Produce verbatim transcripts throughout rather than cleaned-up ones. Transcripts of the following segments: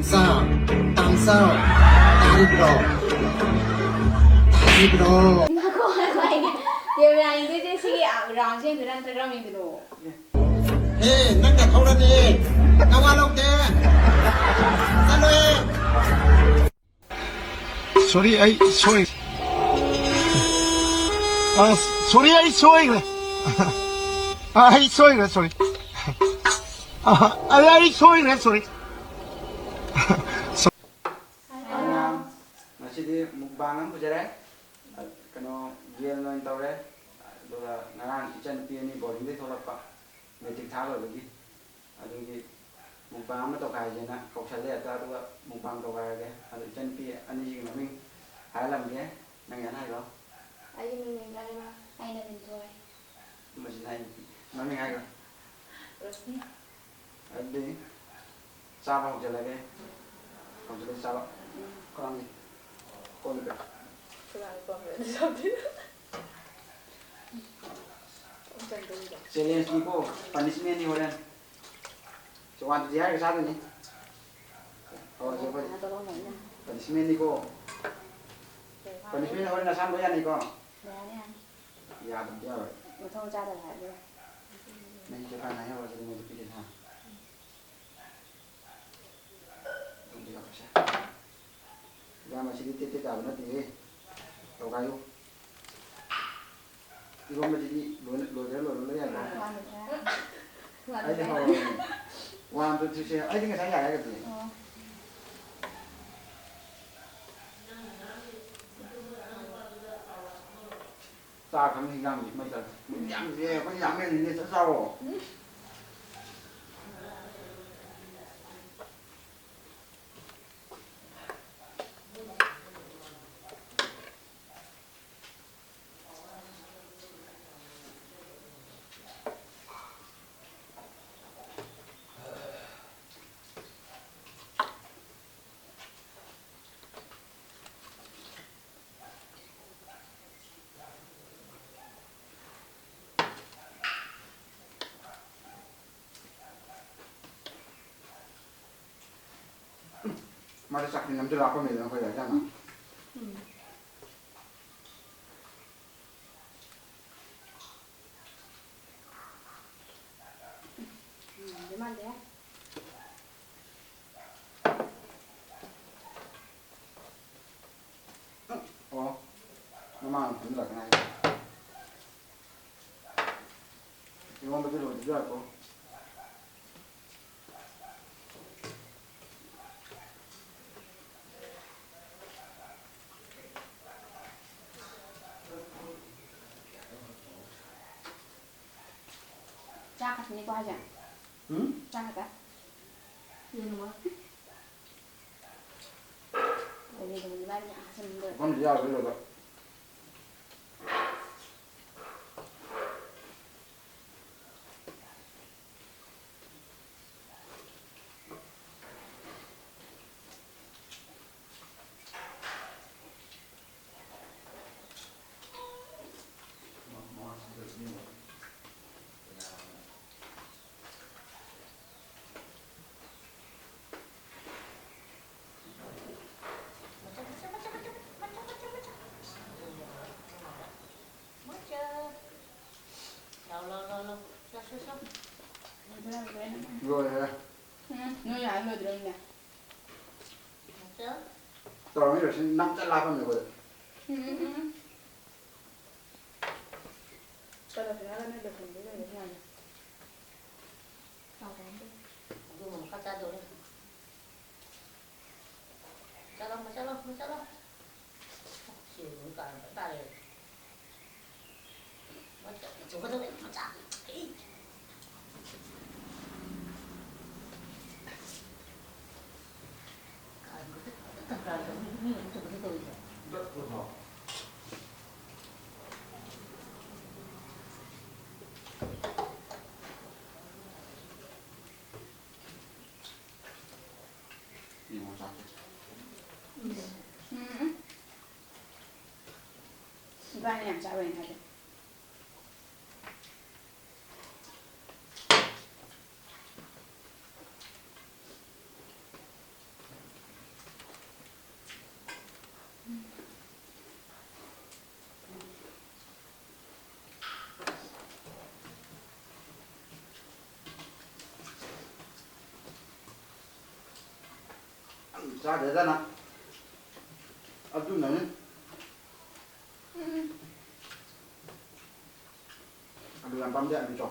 ꯆꯥ, ꯇꯥꯡ ꯆꯥ, ꯇꯥꯔꯤꯕ꯭ꯔꯣ? ꯇꯥꯔꯤꯕ꯭ꯔꯣ? ꯀꯦꯃꯦꯔꯥ ꯌꯦꯡꯗꯣꯏꯁꯦ ꯁꯤꯒꯤ ꯔꯥꯎꯟꯁꯦ ꯌꯦꯡꯗꯣꯏꯔꯥ ꯅꯠꯇ꯭ꯔꯒ ꯀꯔꯝ ꯌꯦꯡꯗꯣꯏꯅꯣ? ꯑꯦ, ꯅꯪꯅ ꯊꯧꯔꯅꯤ꯫ ꯅꯋꯥ ꯂꯧꯗꯦ꯫ ꯆꯠꯂꯣꯍꯦ꯫ ꯁꯣꯔꯤ, ꯑꯩ ꯁꯣꯏ-, ꯑ, ꯁꯣꯔꯤ, ꯑꯩ ꯁꯣꯏꯈ꯭ꯔꯦ꯫ ꯑ, ꯑꯩ ꯁꯣꯏꯈ꯭ꯔꯦ, ꯁꯣꯔꯤ꯫ ꯑ, ꯑꯩ, ꯑꯩ ꯁꯣꯏꯈ꯭ꯔꯦ, ꯁꯣꯔꯤ꯫ ꯉꯁꯤꯗꯤ ꯃꯨꯛꯕꯥꯡ ꯑꯃ ꯄꯨꯖꯔꯦ꯫ ꯀꯩꯅꯣ, ꯌꯦꯟ ꯑꯣꯏꯅ ꯇꯧꯔꯦ꯫ ꯑꯗꯨꯒ ꯉꯔꯥꯡ ꯏꯆꯟꯅꯨꯄꯤ ꯑꯅꯤ ꯕꯣꯔꯗꯤꯡꯗꯒꯤ ꯊꯣꯛꯂꯛꯄ, ꯃꯦꯇ꯭ꯔꯤꯛ ꯊꯥ ꯂꯣꯏꯕꯒꯤ꯫ ꯑꯗꯨꯒꯤ ꯃꯨꯛꯕꯥꯡ ꯑꯃ ꯇꯧꯈꯥꯏꯁꯦꯅ ꯀꯧꯁꯜꯂꯦ ꯍꯦꯛꯇ, ꯑꯗꯨꯒ ꯃꯨꯛꯕꯥꯡ ꯇꯧꯈꯥꯏꯔꯒꯦ꯫ ꯑꯗꯨ ꯏꯆꯟꯅꯨꯄꯤ ꯑꯅꯤꯁꯤꯒꯤ ꯃꯃꯤꯡ ꯍꯥꯏꯍꯜꯂꯝꯒꯦ꯫ ꯅꯪ ꯌꯥꯅ ꯍꯥꯏꯔꯣ꯫ ꯑꯩꯒꯤ ꯃꯤꯡ ꯀꯔꯤꯅꯣ? ꯑꯩꯅ ꯂꯤꯟꯊꯣꯏ꯫ ꯃꯁꯤꯅ ꯑꯩ ꯃꯃꯤꯡ ꯍꯥꯏꯈ꯭ꯔꯣ꯫ ꯔꯣꯁꯅꯤ꯫ ꯑꯗꯨꯗꯤ ꯆꯥꯕ ꯍꯧꯖꯤꯜꯂꯒꯦ꯫ ꯍꯧꯖꯤꯜꯂꯒ ꯆꯥꯕ꯫ ꯎꯝ꯫ ꯈꯨꯂꯥꯡꯒꯤ꯫ ꯀꯣꯜ ꯂꯤꯛ꯫ ꯈꯨꯂꯥꯡꯒꯤ ꯀꯣꯜ ꯂꯤꯛ꯫ ꯆꯦꯂꯦꯟꯖꯅꯤꯀꯣ, ꯄꯅꯤꯁꯃꯦꯟꯅꯤ ꯍꯣꯔꯦꯟ꯫ ꯁꯤ ꯋꯥꯟ ꯇꯨ ꯊ꯭ꯔꯤ ꯍꯥꯏꯔꯒ ꯆꯥꯗꯣꯏꯅꯤ꯫ ꯍꯧꯔꯁꯦ ꯑꯩꯈꯣꯏ꯫ ꯄꯅꯤꯁꯃꯦꯟꯅꯤꯀꯣ꯫ ꯄꯅꯤꯁꯃꯦꯟ ꯍꯣꯔꯦꯟ ꯑꯁꯥꯡꯕ ꯌꯥꯅꯤꯀꯣ? ꯌꯥꯅꯤ, ꯌꯥꯅꯤ꯫ ꯌꯥꯗꯕꯗꯤ ꯌꯥꯔꯣꯏ꯫ ꯃꯊꯣꯡ ꯆꯥꯗꯕ ꯍꯥꯏꯕꯗꯣ꯫ ꯅꯪ ꯆꯦ ꯐꯥꯏꯅ ꯍꯥꯏꯍꯧꯔꯁꯤ, ꯃꯣꯏꯗ ꯄꯤꯔꯦ ꯍꯥ꯫ ꯑꯗꯨꯝꯗꯤ ꯌꯥꯎꯔꯁꯦ꯫ ꯏꯌꯥꯝꯕ, ꯁꯤꯗꯤ ꯇꯦꯠ ꯇꯦꯠ ꯇꯥꯕ ꯅꯠꯇꯦꯍꯦ꯫ ꯇꯧꯒꯥꯏꯌꯨ꯫ ꯏꯔꯣꯝꯕꯁꯤꯗꯤ ꯂꯣꯏꯅ, ꯂꯣꯏꯒꯦꯔꯥ ꯂꯣꯏꯔꯣꯏꯔꯥ ꯌꯥꯏꯀꯣ? ꯑꯩꯗꯤ ꯍꯧꯔꯕꯅꯦ꯫ ꯋꯥꯟ, ꯇꯨ, ꯊ꯭ꯔꯤ, ꯁꯦ ꯑꯩꯗꯤ ꯉꯁꯥꯏ ꯌꯥꯔꯦ ꯍꯥꯏꯒꯗꯤ꯫ ꯑꯣ꯫ ꯆꯥ ꯈꯪꯗꯦ, ꯍꯤꯟꯖꯥꯡꯗꯤ ꯃꯩ ꯆꯠꯂꯦ꯫ ꯃꯤ ꯌꯥꯝꯗꯦ, ꯑꯩꯈꯣꯏ ꯌꯥꯝꯃꯦ, ꯅꯦꯅꯦ ꯆꯠ ꯆꯥꯔꯣ꯫ ꯃꯥꯗꯤ ꯆꯥꯛꯇꯤ ꯅꯝꯁꯤꯜꯂꯛꯄ ꯃꯤꯗꯨꯅ ꯑꯩꯈꯣꯏꯗ ꯌꯥꯝꯅ꯫ ꯎꯝ꯫ ꯎꯝ, ꯃꯥꯟꯗꯦ, ꯃꯥꯟꯗꯦ꯫ ꯑꯣ, ꯃꯃꯥꯡ ꯐꯝꯖꯤꯜꯂꯛꯀꯅꯤ ꯍꯥꯏ꯫ ꯏꯔꯣꯟꯕꯗꯤ ꯂꯣꯏꯗ꯭ꯔꯤꯕ ꯌꯥꯏꯀꯣ꯫ ꯆꯥꯛ ꯈꯛꯇꯅꯤꯀꯣ ꯍꯥꯏꯁꯦ? ꯎꯝ? ꯆꯥꯛ ꯈꯛꯇ? ꯌꯦꯔꯨꯝ ꯑꯃ꯫ ꯌꯦꯔꯨꯝ ꯏꯕꯥꯅꯤ ꯉꯥꯏꯍꯥꯛ ꯁꯨꯝ ꯂꯣꯏꯔꯦ꯫ ꯄꯨꯈꯝꯁꯤ ꯌꯥꯔꯣꯏ ꯂꯣꯏꯕ꯫ ꯂꯥꯎ, ꯂꯥꯎ, ꯂꯥꯎ, ꯂꯥꯎ꯫ ꯂꯥꯎ, ꯂꯥꯎ, ꯂꯥꯎ꯫ ꯂꯣꯏꯔꯦ꯫ ꯎꯝ, ꯅꯣꯏ ꯌꯥꯔ ꯂꯣꯏꯗ꯭ꯔꯣ ꯅꯪꯗꯤ? ꯇꯧꯔꯝꯃꯤ ꯔꯣꯁꯤꯟ ꯅꯪ ꯆꯠ ꯂꯥꯛꯄꯅꯦ ꯑꯩꯈꯣꯏꯗ꯫ ꯎꯝ, ꯎꯝ, ꯎꯝ꯫ ꯆꯠꯂꯁꯤꯔꯥ ꯅꯣꯏ ꯂꯣꯏꯁꯟꯕꯤ ꯂꯩꯔꯦ ꯃꯌꯥꯝꯗꯣ꯫ ꯆꯥꯎꯕ ꯑꯝꯇ꯫ ꯑꯗꯨꯒ ꯃꯈꯥ ꯆꯥꯗꯧꯔꯦ꯫ ꯆꯠꯂꯣ, ꯆꯠꯂꯣ, ꯆꯠꯂꯣ꯫ ꯁꯤ ꯑꯗꯨꯝ ꯀꯥꯔꯟ ꯐꯖ ꯇꯥꯔꯦ꯫ ꯃꯆꯥ, ꯆꯨꯒꯗꯧꯔꯦ, ꯃꯆꯥ꯫ ꯑꯩ꯫ ꯀꯥꯔꯟ ꯐꯖ ꯇꯥꯔꯦ, ꯃꯤ ꯑꯃ ꯆꯨꯒꯗꯧ ꯇꯧꯔꯤꯁꯦ꯫ ꯌꯦꯡꯉꯣ ꯆꯥꯛꯁꯦ꯫ ꯎꯝ꯫ ꯎꯝ꯫ ꯏꯕꯥꯅꯤ ꯌꯥꯝ ꯆꯥꯕꯩꯅꯦ ꯍꯥꯏꯗꯣ꯫ ꯆꯥꯗꯦꯗꯅ꯫ ꯑꯗꯨꯅꯅꯤ꯫ ꯑꯂꯨ ꯌꯥꯝ ꯄꯥꯝꯗꯦ, ꯑꯂꯨ ꯆꯥꯎ꯫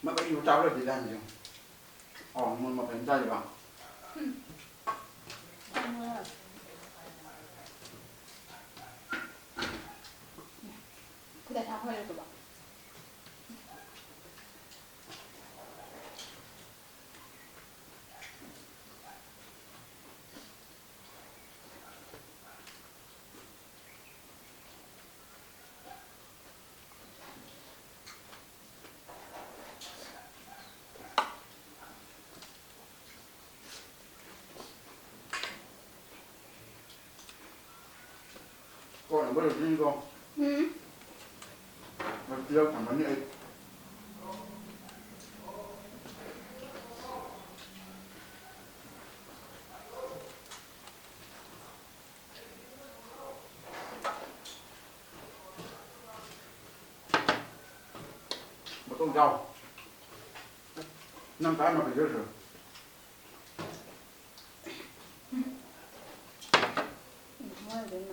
ꯃꯀꯛ ꯏꯕ ꯆꯥꯕ ꯂꯣꯏꯗ꯭ꯔꯤꯗ ꯍꯧꯖꯤꯛ꯫ ꯑꯣ, ꯃꯣꯏ ꯃꯀꯛ ꯏꯕ ꯆꯥꯔꯤꯕ? ꯎꯝ꯫ ꯈꯨꯗꯥ ꯁꯥ ꯍꯣꯏꯔꯛꯄꯗꯣ꯫ ꯀꯣꯟꯅ ꯂꯣꯏꯔꯛꯇꯣꯏꯅꯤꯀꯣ꯫ ꯎꯝ꯫ ꯃꯔꯛꯇ ꯌꯥꯎ ꯊꯝꯃꯅꯤ ꯑꯩ꯫ ꯃꯇꯣꯡ ꯆꯥꯎ꯫ ꯅꯪ ꯀꯥꯏ ꯃꯈꯩ ꯆꯠꯈ꯭ꯔꯣ꯫ ꯎꯝ, ꯃꯣꯏ ꯑꯗꯨꯝ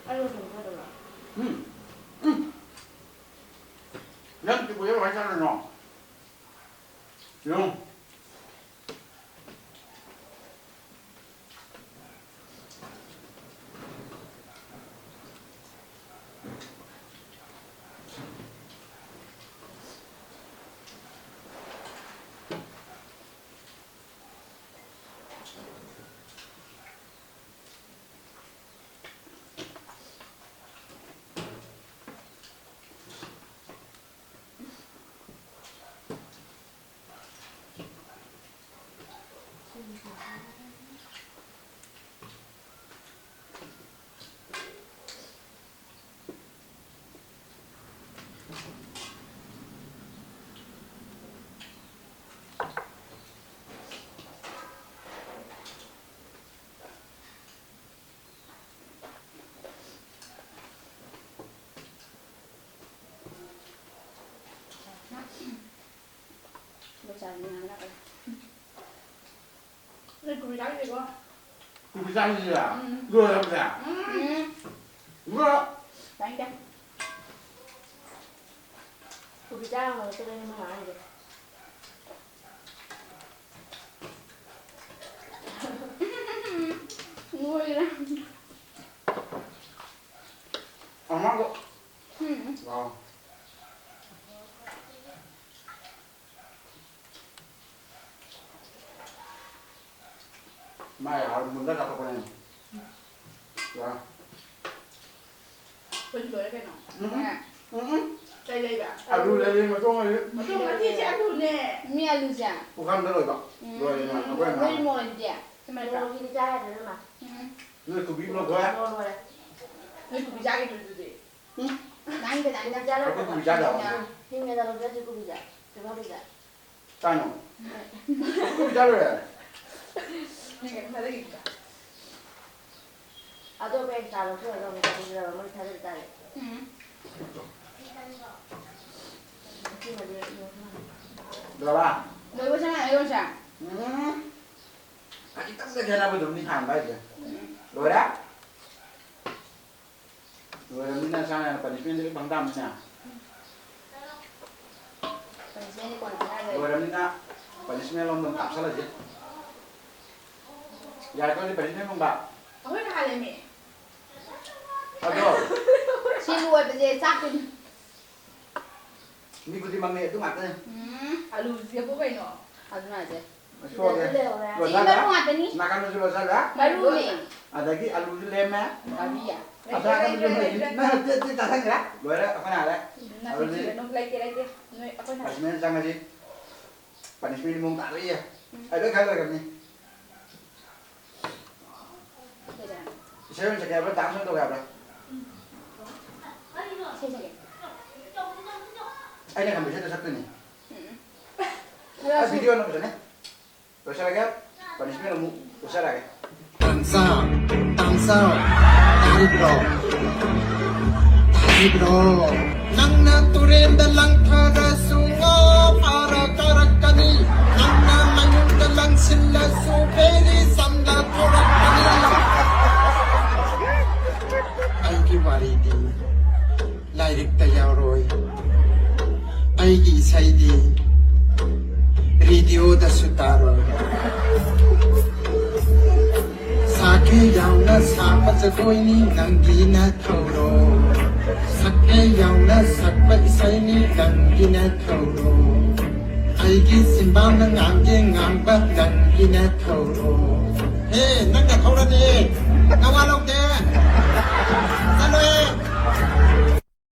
ꯑꯂꯨ ꯊꯣꯡ ꯐꯗꯧꯔꯣ? ꯎꯝ, ꯎꯝ꯫ ꯅꯪ ꯆꯤꯛꯄ ꯌꯥꯎ ꯍꯥꯏ ꯆꯥꯔꯨꯅꯣ꯫ ꯌꯦꯡꯉꯨ꯫ ꯅꯣꯏ ꯀꯨꯕꯤ ꯆꯥꯈꯤꯗꯦꯀꯣ? ꯀꯨꯕꯤ ꯆꯥꯈꯤꯗ꯭ꯔꯥ? ꯎꯝ꯫ ꯂꯣꯏꯔꯕꯅꯦ? ꯎꯝ꯫ ꯂꯣꯏꯔꯦ꯫ ꯆꯥꯅꯤꯡꯗꯦ꯫ ꯀꯨꯕꯤ ꯆꯥ ꯉꯝꯃꯛꯇꯕꯩꯅꯦ ꯃꯣꯏ ꯉꯥꯡꯉꯤꯗꯣ꯫ ꯂꯣꯏꯔꯦ꯫ ꯑꯃꯗꯣ꯫ ꯎꯝ꯫ ꯋꯥꯎ꯫ ꯃꯥꯏ ꯍꯥꯔ ꯃꯨꯟꯗ ꯆꯥꯊꯣꯛꯄꯅꯦ꯫ ꯌꯥ꯫ ꯑꯩꯈꯣꯏꯗꯤ ꯂꯣꯏꯔꯦ ꯀꯩꯅꯣ꯫ ꯎꯝ꯫ ꯎꯝ꯫ ꯀꯩ ꯂꯩꯕ? ꯑꯂꯨ ꯂꯩꯔꯤ, ꯃꯇꯣꯡ ꯂꯩꯔꯤ꯫ ꯃꯇꯣꯡ ꯃꯊꯤꯁꯦ ꯑꯂꯨꯅꯦ꯫ ꯃꯤ ꯑꯂꯨꯁꯦ? ꯄꯨꯈꯝꯗ ꯂꯣꯏꯕ꯫ ꯎꯝ꯫ ꯂꯣꯏꯔꯦ ꯃꯥ꯫ ꯎꯝ꯫ ꯑꯩꯈꯣꯏ ꯃꯥ꯫ ꯅꯣꯏ ꯃꯣꯏꯗꯤ? ꯁꯤꯃ ꯅꯠꯇ꯭ꯔꯥ? ꯃꯣꯔꯣꯛꯁꯤꯗꯤ ꯆꯥ ꯌꯥꯗ꯭ꯔꯦ ꯏꯕꯦꯝꯃ꯫ ꯎꯝ꯫ ꯅꯣꯏ ꯀꯣꯕꯤ ꯂꯣꯏꯈ꯭ꯔꯦ? ꯃꯣꯔꯣꯛ ꯂꯣꯏꯔꯦ꯫ ꯅꯣꯏ ꯀꯣꯕꯤ ꯆꯥꯈꯤꯗ꯭ꯔꯣ ꯑꯗꯨꯗꯤ? ꯎꯝ꯫ ꯅꯪꯗꯤ ꯅꯪꯗꯤ ꯆꯥꯔꯣꯏ꯫ ꯑꯩꯈꯣꯏ ꯀꯣꯕꯤ ꯆꯥꯗꯕ꯫ ꯎꯝ꯫ ꯍꯤꯡꯅ ꯆꯥꯔꯣꯏ, ꯆꯥꯁꯤ ꯀꯣꯕꯤꯁꯦ꯫ ꯀꯩꯅꯣ ꯀꯣꯕꯤꯁꯦ꯫ ꯀꯥꯏꯅꯣ? ꯀꯣꯕꯤ ꯆꯥ ꯂꯣꯏꯔꯦ? ꯅꯪ ꯀꯩꯅꯣ ꯊꯥꯗꯈꯤꯕꯗꯣ? ꯑꯗꯣ ꯀꯩ ꯆꯥ ꯂꯧꯊꯣꯛꯑꯒ ꯑꯃꯨꯛ ꯆꯥꯁꯤꯟꯅꯕ ꯃꯣꯏ ꯊꯥꯗꯔꯤ ꯇꯥꯔꯦ꯫ ꯎꯝ꯫ ꯂꯣꯏꯔꯕ? ꯂꯣꯏꯕ ꯁꯅꯥ ꯂꯩꯔꯣꯁꯦ꯫ ꯎꯝ꯫ ꯈꯖꯤꯛꯇꯪꯗ ꯈꯦꯠꯅꯕꯗꯨꯅꯤ ꯊꯥꯡꯕ ꯍꯥꯏꯁꯦ꯫ ꯎꯝ꯫ ꯂꯣꯏꯔꯦ? ꯂꯣꯏꯔꯕꯅꯤꯅ ꯆꯥꯅ punishment ꯗꯤ ꯂꯣꯏ ꯐꯪ ꯇꯥꯕꯅꯤꯅ꯫ Punishment ꯗꯤ ꯀꯣꯟꯅ ꯄꯤꯔꯛꯑꯒꯦ꯫ ꯂꯣꯏꯔꯕꯅꯤꯅ punishment ꯂꯣꯝꯗ ꯑꯃꯨꯛ ꯀꯥꯞꯁꯜꯂꯁꯤ꯫ ꯌꯥꯔꯦꯀꯣ, ꯑꯗꯨꯗꯤ punishment ꯐꯪꯕ? ꯑꯩꯈꯣꯏꯅ ꯍꯥꯜꯂꯦꯃꯤ꯫ ꯑꯗꯣ꯫ ꯁꯤ ꯂꯣꯏꯕꯁꯦ ꯆꯥꯛꯇꯨꯅꯤ꯫ ꯃꯤ ꯈꯨꯗꯤꯡꯃꯛꯅꯦ ꯑꯗꯨ ꯉꯥꯛꯇꯅꯦ꯫ ꯎꯝ꯫ ꯑꯂꯨꯁꯤꯗꯕꯨ ꯀꯩꯅꯣ? ꯑꯗꯨꯅ ꯍꯥꯏꯁꯦ꯫ ꯁꯣꯛꯑꯒꯦ꯫ ꯁꯤꯗꯁꯨ ꯂꯩꯍꯧꯔꯦ꯫ ꯂꯣꯏꯁꯜꯂꯦ꯫ ꯁꯤ ꯃꯔꯨ ꯉꯥꯛꯇꯅꯤ꯫ ꯅꯥꯀꯟꯗꯁꯨ ꯂꯣꯏꯁꯜꯂꯦ꯫ ꯃꯔꯨꯅꯦ꯫ ꯑꯗꯒꯤ ꯑꯂꯨꯁꯨ ꯂꯦꯝꯃꯦ꯫ ꯉꯥꯔꯤꯌꯥ꯫ ꯑꯁꯥ ꯂꯩꯇ꯭ꯔꯦ, ꯑꯀꯟꯕꯁꯨ ꯂꯩꯇ꯭ꯔꯦ, ꯂꯩ-꯫ ꯂꯩꯇ꯭ꯔꯦ꯫ ꯅꯪ ꯅꯠꯇꯦ, ꯅꯠꯇꯦ, ꯆꯥꯁꯟꯈ꯭ꯔꯦ꯫ ꯂꯣꯏꯔꯦ, ꯑꯩꯈꯣꯏꯅ ꯍꯥꯜꯂꯦ꯫ ꯅꯥꯆꯤꯟ ꯑꯗꯨꯗꯤ ꯊꯤꯒꯅꯨ, ꯂꯩꯇꯦ, ꯂꯩꯇꯦ꯫ ꯅꯣꯏ, ꯑꯩꯈꯣꯏꯅ ꯍꯥꯜꯂꯦ꯫ Punishment ꯆꯪꯉꯁꯤ꯫ ꯎꯝ꯫ ꯑꯩ ꯂꯣꯏ ꯈꯥꯏ ꯂꯣꯏꯈ꯭ꯔꯕꯅꯤ꯫ ꯏꯁꯩ ꯑꯣꯏꯅ ꯁꯛꯀꯦ ꯍꯥꯏꯕ꯭ꯔꯥ, ꯗꯥꯟꯁ ꯑꯣꯏꯅ ꯇꯧꯒꯦ ꯍꯥꯏꯕ꯭ꯔꯥ? ꯏꯁꯩ ꯁꯛꯀꯦ꯫ ꯑꯩꯅ ꯈꯟꯕ ꯏꯁꯩꯗꯣ ꯁꯛꯇꯣꯏꯅꯤ꯫ ꯈꯔ ꯁꯨꯝ ꯚꯤꯗꯤꯑꯣ ꯑꯣꯏꯅ ꯐꯖꯅ ꯂꯣꯏꯁꯤꯜꯂꯒꯦ꯫ ꯄꯅꯤꯁꯃꯦꯟ ꯑꯃꯨꯛ ꯄꯤꯖꯔꯛꯑꯒꯦ꯫ ꯇꯥꯡꯁꯥ, ꯇꯥꯡꯁꯥ, ꯇꯥꯔꯤꯕ꯭ꯔꯣ? ꯇꯥꯔꯤꯕ꯭ꯔꯣ? ꯅꯪꯅ ꯇꯨꯔꯦꯟꯗ ꯂꯪꯊꯔꯁꯨ ꯉꯥ ꯐꯥꯔ ꯀꯥꯔꯛꯀꯅꯤ꯫ ꯅꯪꯅ ꯃꯌꯨꯝꯗ ꯂꯪꯁꯤꯜꯂꯁꯨ ꯐꯦꯔꯤ ꯆꯝꯅ ꯊꯣꯔꯛꯀꯅꯤ꯫ ꯑꯩꯒꯤ ꯋꯥꯔꯤꯗꯤ ꯂꯥꯏꯔꯤꯛꯇ ꯌꯥꯎꯔꯣꯏ꯫ ꯑꯩꯒꯤ ꯏꯁꯩꯗꯤ ꯔꯦꯗꯤꯑꯣꯗꯁꯨ ꯇꯥꯔꯣꯏ꯫ ꯁꯥꯒꯦ ꯌꯥꯎꯅ ꯁꯥꯕ ꯖꯒꯣꯏꯅꯤ ꯅꯪꯒꯤ ꯅꯊꯧꯔꯣ꯫ ꯁꯛꯀꯦ ꯌꯥꯎꯅ ꯁꯛꯄ ꯏꯁꯩꯅꯤ ꯅꯪꯒꯤ ꯅꯊꯧꯔꯣ꯫ ꯑꯩꯒꯤ ꯆꯤꯟꯕꯥꯡꯅ ꯉꯥꯡꯒꯦ ꯉꯥꯡꯕ ꯅꯪꯒꯤ ꯅꯊꯧꯔꯣ꯫ ꯍꯦ, ꯅꯪ ꯅꯊꯧꯔꯅꯦ꯫ ꯅꯋꯥ ꯂꯧꯗꯦ꯫